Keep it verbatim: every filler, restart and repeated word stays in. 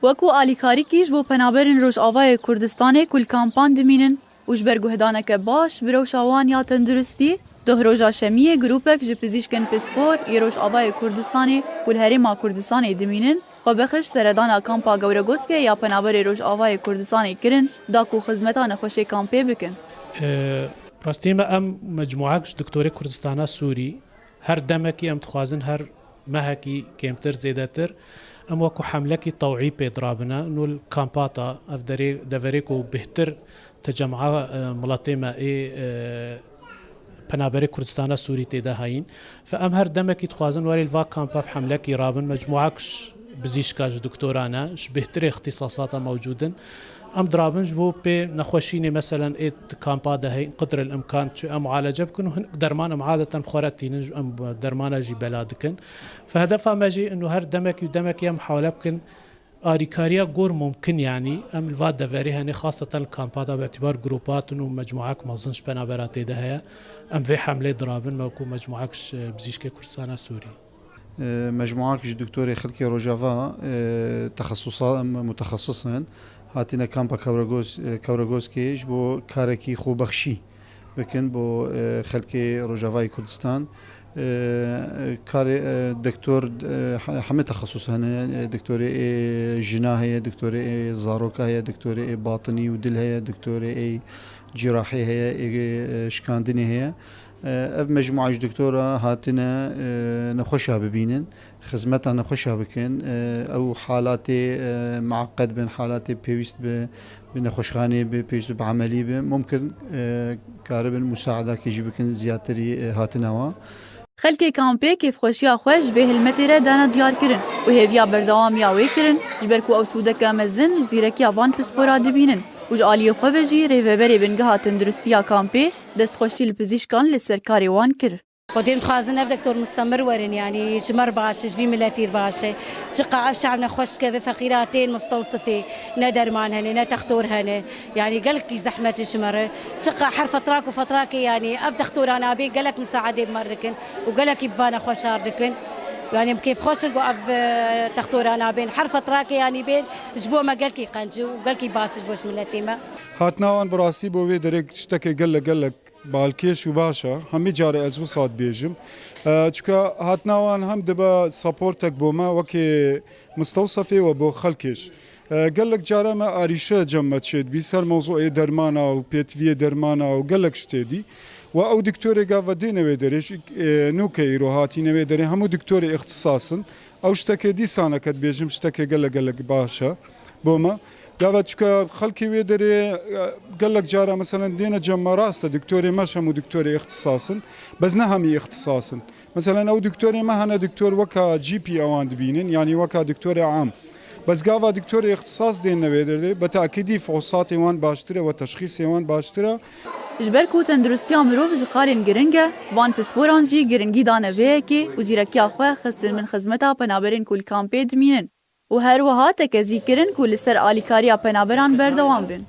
Wekû alîkarîkî ji bo penaberên Rojavayê Kurdistanê ku li kampan dimînin û ji ber guhdaneke baş bi rewşa wan ya tenduristî, doh roja şemiyê grûpek ji pizîşkên pispor yê Rojavayê Kurdistanê ku li Herêma Kurdistanê dimînin, xwe bexş seredana kampa Gewregoskê ya penaberê Rojavayê Kurdistanê kirin, da ku xizmeta nexweşê kampê bikin. Rastî me em mecmuek ji doktorê Kurdistana Sûrî, her demekî em dixwazin her mehekî kêmtir, zêdetir, em wekû hemlekî tewî pê dirabine. Nû li kampata ev derê, deverê ku bêhtir tecem'a, e, miletê me ê, e, penaberê Kurdistana Sûrî tê de heyîn. Fe em her demekî dixwazin werê li va kampa bi hemlekî rabin. Mecmuak ji bizîşka ji doktora ne, ji bêhtirê îxtîsasata mewcûd in. Em dirabin ji bo pê nexweşînê, meselen, ê di kampa de heyîn, qidr el imkan çi em mualece bikin û hinek derman em adeten bi xwe re tînin, em dermana jî bela dikin. Fe hedefa me jî ino her demekî û demekî em hewle bikin arîkariya gor mumkin, yanî em li va deverê henê, xaseten li kampa de bi îtîbar grûpat in û mecmuak mezin ji penabera tê de heye, em vê hemlê dirabin me wekû mecmuak ji bizîşkê Kurdistana Sûrî. E, mecmuak ji doktorê xelkê Rojava, e, texesusa, em mutexesis in. Hatine kampa Kewregos-, e, Kewregoskê ji bo karekî xwebexşî bikin bo, e, xelkê Rojavayê Kurdistan. E, e, karê, e, doktor, e, he-, hemê texesus hene. E, doktorê ê jina heye, doktorê ê zaroka heye, doktorê ê batinî û dil heye, doktorê ê cîrahê heye, ê, e, şikandinê heye. E, ev mecmua ji doktora hatine, e, nexweşa bibînin, xizmeta nexweşa bikin. E, ew halatê, e, mueqed bin, halatê pêwîst bi, bi nexweşxanê bi, pêwîst bi emelî bi, mumkin, e, karibin musaedakê jî bikin, ziyatirî, e, hatina wan. Xelkê kampê kêfxweşiya xwe ji vê hilmetê re dane diyarkirin û hêviya berdewamiya wê kirin, ji ber ku ew sûdeke mezin ji zîrekiya van pispora dibînin û ji aliyê xwe ve jî rêveberê bingeha tenduristiya kampê destxweşî li pizîşkan li ser karê wan kir. Xwedê em dixwazin ev doktor mustemir werin, yanî ji me re baş e, ji vî miletî re baş e. Çiqa ev şev nexweş dike, vê feqîra tên mistewsifê, ne derman hene, ne textor hene. Yanî gelekî zehmet e ji me re. Çiqa her fetrak û fetrakê, yanî ev textora nabên gelek misaedê bi me re dikin û gelekî bi va nexweşa re dikin. Yanî em kêfxweş in ku ev, e, textora nabên. Her fetrakê yanî bên ji bo me gelkî qenc û gelkî baş e ji bo ji miletê me. Hatina wan bi rastî bo vê derê tiştekê gelek gelek balkêş û baş e. Hemî carê ez wisa dibêjim. E, çunka hatina wan hem dibe supportek bo me wekê mistewsefê we bo xelkêş. E, gelek cara me arîşe cem me çêdibî ser mewzûyê dermana û pêtiviyê dermana û gelek ji tê dî. We ew diktorê gava dêne wê derê, ji, e, nûke îro hatîne wê derê, hemû diktorê îxtisas in. Ew ştekê dîsaneke dibêjim, ştekê gelek gelek baş e bo me. Gava çika xelkê wê derê, e, gelek cara, meselen, dêne cem me, rast e, diktorê me ji hemû diktorê îxtisas in, bes ne hemî îxtisas in. Meselen, ew diktorê me hene, diktor weka G P ewan dibînin, yanî weka diktorê am. Bes gava diktorê îxtisas dêne wê derê, bi tekîdî fihûsatê wan baştir e we teşxîsê wan baştir e. Ji ber ku tenduristiya mirov ji xalên giring e, van pisporan jî giringî dane vê yekê û zîrekiya xwe xistin bin xizmeta penaberên ku li kampê dimînin. Û her wiha tekezî kirin ku li ser alîkariya penaberan berdewam bin.